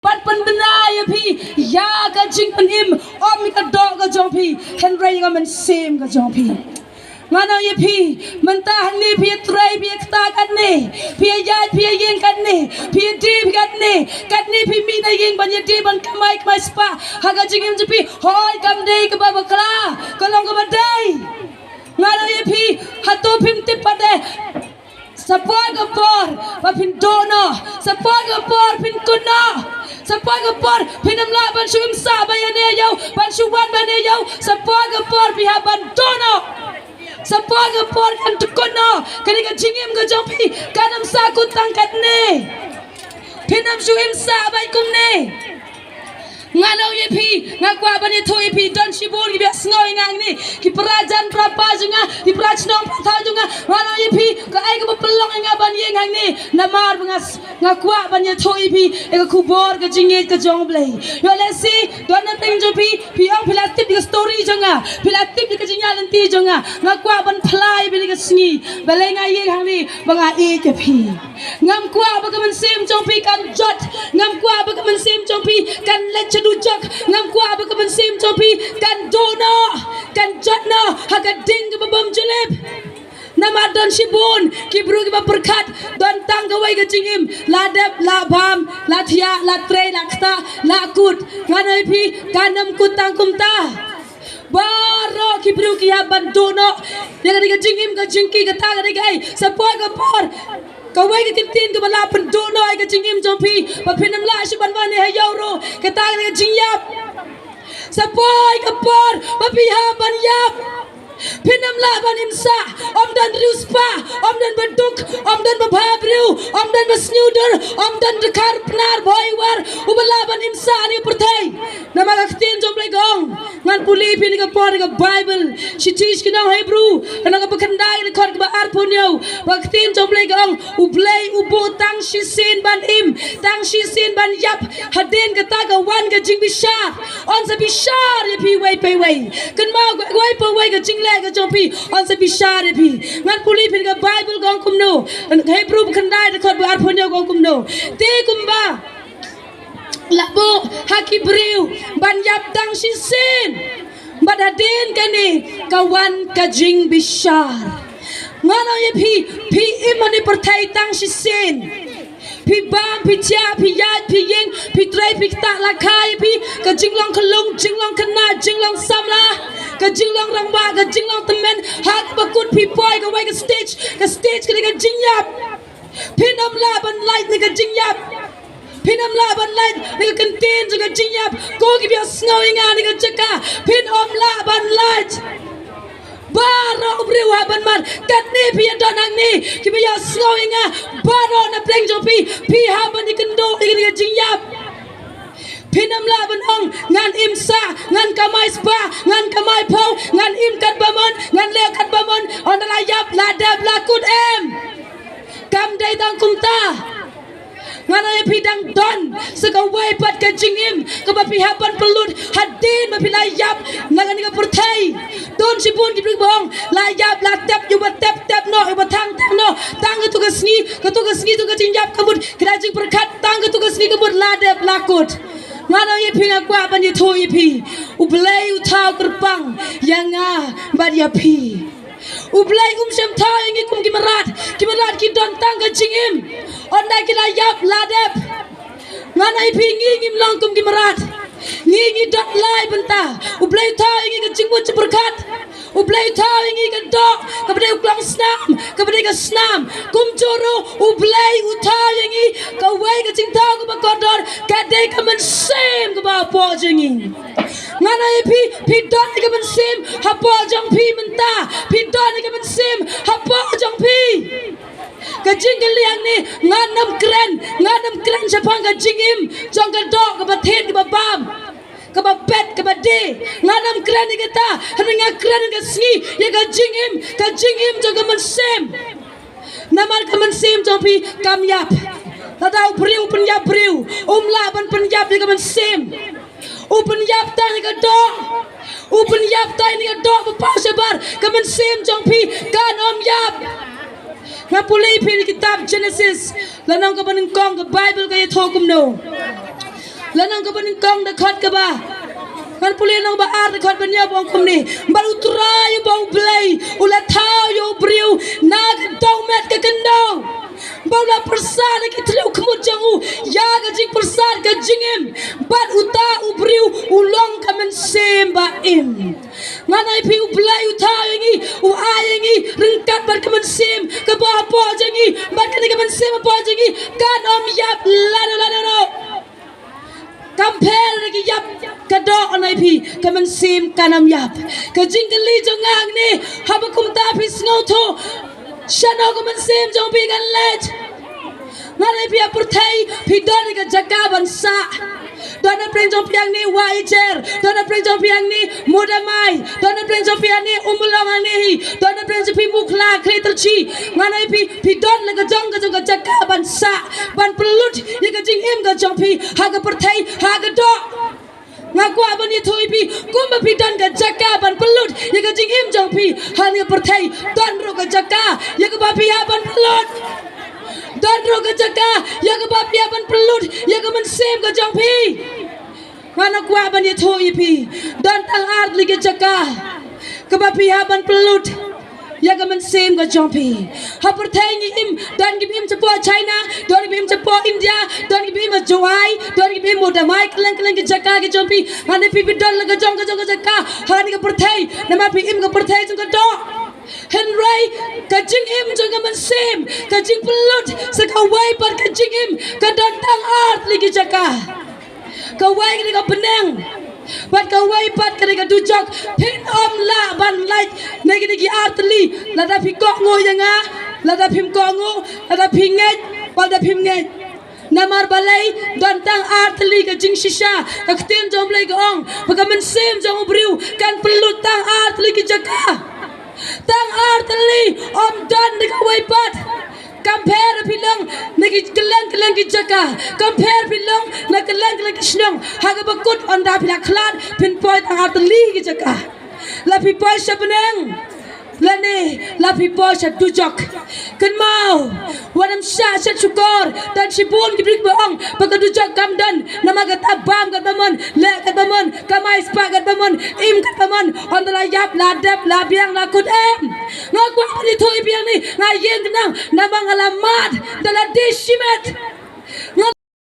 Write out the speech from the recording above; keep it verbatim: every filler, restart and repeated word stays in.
Pat pynbna ïa phi ïa ka jingpynim ym ïa ka doh ka jong phi, hynrei ïa ka mynsiem ka jong phi. Ngan ong ïa phi, mynta hangne phi ïatrei, phi ïakta katne, phi ïaid, phi ïaïeng katne, phi ïadie, phi katne, katne phi mih na ïing ban ïadie ban kamai, kamai spah ha ka jingim jong phi. Hooid, kam dei kaba bakla, ka long kaba dei. Ngan ong ïa phi, hato phim tip pat de? Sa poi ka por ba phin duh noh, sa poi ka por phin kut noh, sa poi ka por phin ym lah ban shu im sah ba ïa ne ïa u, ban shu wan ba ne ïa u, sa poi ka por phi hap ban duh noh. Sa poi ka por kan kut noh, kane ka jingim ka jong phi kan ym sah kut tang katne. Phin ym shu im sah ba kumne. Ngan ong ïa phi, nga kwah ban ïathuh ïa phi, don shibun kiba ïasngew ïa nga hangne, ki para jan para pa jong nga, ki para chnong para thaw jong nga. Ngan ong ïa phi, kaei kaba pynlong ïa nga ban ïeng hangne? Namar ba nga s-, nga kwah ban ïathuh ïa phi ïa ka khubor ka jingngeit ka jong U Blei. Ïoh lehse don na pdeng jong phi, phi ong phi la tip ïa ka story jong nga, phi la tip ïa ka jingïaid lynti jong nga. Nga kwah ban phla ïa phi ha kane ka sngi, balei nga ïeng hangne, ba nga ïeit ïa phi. Ngam kwah ba ka mynsiem jong phi kan jot. Ngam kwah ba ka mynsiem jong phi kan leit sha dujok. Ngam kwah ba ka mynsiem jong phi kan duh noh, kan jot noh ha ka ding kaba bym ju lip. Namar don shibun ki briew kiba pyrkhat don tang kawei ka jingim, la dep, la bam, la thiah, la trei, la ktah, la kut. Ngan ong ïa phi, kan ym kut tang kumta. Baroh ki briew ki hap ban duh noh ïa kane ka jingim ka jingki. Kata ka dei kaei? Sa poi ka por, kawei ka kyntien kaba lah pynduh noh ïa ka jingim jong phi, ba phin ym lah shuh ban wan ha ïew ruh, kata ka dei ka jingïap. Sa poi ka por ba phi hap ban ïap. Phin ym lah ban im sah. Ym don riewspah, ym don ba duk, ym don ba bha briew, ym don ba sniewdur, ym don dkhar pnar bhoi war uba lah ban im sah ha kane ka pyrthei. Namar ka ktien jong U Blei ka ong, ngan pule ïa phi ha kane ka por ha ka Baibl, Shithi sha ki nong Hebru, ka lynnong kaba khyndai, ka dkhot kaba arphew hynñiew, ba ka ktien jong U Blei ka ong, U Blei u buh tang shisien ban im, tang shisien ban ïap, hadien kata ka wan ka jingbishar. Yn sa bishar ïa phi iwei pa iwei. Kynmaw, iwei pa iwei ka jingleh ka jong phi, yn sa bishar ïa phi. Ngan pule ïa phi ha ka Baibl ka ong kumno, Hebru kaba khyndai, dkhot ba arphew hynñiew ka ong kumno. Te kumba la buh ha ki briew ban ïap tang shisien, bad hadien kane ka wan ka jingbishar. Ngan ong ïa phi, phi im ha kane ka pyrthei tang shisien. Phi bam, phi thiah, phi ïaid, phi ïeng, phi trei, phi ktah, la kha ïa phi ka jinglong khyllung, jinglong khynnah, jinglong samla, ka jinglong rangbah, ka jinglong tymmen. Ha kaba kut phi poi kawei ka stage, ka stage ka dei ka jingïap. Phin ym lah ban lait na ka jingïap. Phin ym lah ban lait na ka kyntien jong ka jingïap. Ko kiba ïohsngew ïa nga ha kane ka jaka, phin ym lah ban lait. Baroh u briew u hap ban mad. Katne phi ïadon hangne, kiba ïohsngew ïa nga, baroh na pdeng jong phi, phi hap ban ïakynduh ïa kane ka jingïap. Phin ym lah ban ong, ngan im sah, ngan kamai spah, ngan kamai phew, ngan im katba mon, ngan leh katba mon, ynda la ïap, la dep, la kut, em. Kam dei tang kumta. Ngan ong ïa phi, dang don sa kawei pat ka jingim kaba phi hap ban pynlut hadien ba phi la ïap na kane ka pyrthei. Don shibun ki briew ba ong, la ïap, la tep, ïa uba tep tep noh, ïa uba thang thang noh. Tang katto ka sngi, katto ka sngi jong ka jingïap ka mut, ka jingpyrkhat, tang katto ka sngi ka mut, la dep la kut. Ngan ong ïa phi, nga kwah ban ïathuh ïa phi, U Blei u thaw kyrpang ïa nga bad ïa phi. U Blei um shym thaw ïa ngi kum ki mrad. Ki mrad ki don tang ka jingim. Ynda ki la ïap, la dep. Ngan ai phi, ngi ngim long kum ki mrad. Ngi ngi don lai bynta. U Blei u thaw ïa ngi ka jingmut jingpyrkhat. U Blei u thaw ïa ngi ka doh kaba dei u klongsnam, kaba dei ka snam. Kumjuh ruh U Blei u thaw ïa ngi kawei ka jingthaw kaba kordor, ka dei ka mynsiem kaba hapoh jong ngi. Ngan ai phi, phi don ïa ka mynsiem hapoh jong phi mynta. Phi don ïa ka mynsiem hapoh jong phi. Ka jingkylli hangne, ngan ym kren, ngan ym kren shaphang ka jingim jong ka doh kaba thied kaba bam, kaba pet kaba die. Ngan ym kren ïa kata, hynrei nga kren ha ka sngi ïa ka jingim, ka jingim jong ka mynsiem. Namar ka mynsiem jong phi kam ïap. Lada u briew u pynïap briew, um lah ban pynïap ïa ka mynsiem. U pynïap tang ïa ka doh, u pynïap tang ïa ka doh ba paw shabar, ka mynsiem jong phi kan ym ïap. Nga pule ïa phi na kitab Genesis, lynnong kaba nyngkong, ka Baibl ka ïathuh kumno. La nang kaba nyngkong dkhot kaba. Ngan pule nang ba ar dkhot ban ïa ba ong kumne. Bad U Trai uba U Blei u la thaw ïa u briew na ka dewmet ka khyndew. Ba u la pyrsad da ki thliew khmut jong u ïa ka jingpyrsad ka jingim. Bad uta u briew u long ka mynsiem ba im. Ngan ai phi U Blei u thaw ïa ngi, u ai ïa ngi ryngkat bad ka mynsiem kaba hapoh jong ngi, bad kane ka mynsiem hapoh jong ngi kan ym ïap lano lano. Kam pher da ki ïap ka doh, ngan ai phi ka mynsiem kan ym ïap. Ka jingkylli jong nga hangne, haba kumta phi sngewthuh shano ka mynsiem jong phi kan leit. Ngan ai phi ha pyrthei phi don ka jaka ban sah. Don na pdeng jong phi hangne Wahiajer, don na pdeng jong phi hangne Mawdamai, don na pdeng jong phi hangne Ummulong hangne hi, don na pdeng jong phi Mukhla, Khliehtyrshi. Ngan ai phi phi don la ka jong ka jong ka jaka ban sah, ban pynlut ïa ka jingim ka jong phi ha ka pyrthei, ha ka doh. Nga kwah ban ïathuh ïa phi, kumba phi don ka jaka ban pynlut ïa ka jingim jong phi ha kane ka pyrthei, don ruh ka jaka ïa kaba phi hap ban pynlut. Don ruh ka jaka ïa kaba phi hap ban pynlut ïa ka mynsiem ka jong phi. Nga kwah ban ïathuh ïa phi, don tang ar tylli ki jaka kaba phi hap ban pynlut ïa ka mynsiem ka jong phi. Ha pyrthei ngi im, don kiba im shapoh China, don kiba im shapoh India, don kiba im ha Jowai, don kiba im Mawdamai, kylleng kylleng ki jaka ki jong phi. Ngan ai phi phi don la ka jong ka jong ka jaka ha kane ka pyrthei, namar phi im ka pyrthei jong ka doh. Hynrei ka jingim jong ka mynsiem, ka jingpynlut sa kawei pat ka jingim, ka don tang ar tylli ki jaka. Kawei ka dei ka bneng, bad kawei pat ka dei ka dujok. Phin ym lah ban lait na kine ki ar tylli, lada phi kohnguh ïa nga, lada phim kohnguh, lada phi ngeit, lada phim ngeit. Namar balei? Don tang ar tylli ka jingshisha. Ka ktien jong U Blei ka ong ba ka mynsiem jong u briew kan pynlut tang ar tylli ki jaka. Tang ar tylli, ym don da kawei pat. Kam pher phi long na ki kylleng kylleng ki jaka, kam pher phi long na kylleng kylleng ki shnong, ha kaba kut ynda phi la khlad phin poi tang ar tylli ki jaka. La phi poi sha bneng lane la phi poi sha dujok. Kynmaw, wat ym shah shet shukor. Don shibun ki briew ba ong ba ka dujok kam don, namar kata bam katba mon, leh katba mon, kamai spah katba mon, im katba mon, ynda la ïap, la dep, la biang, la kut, em. Nga kwah ban ïathuh ïa phi hangne, nga ïeng khnang namar nga la mad da lade shimet.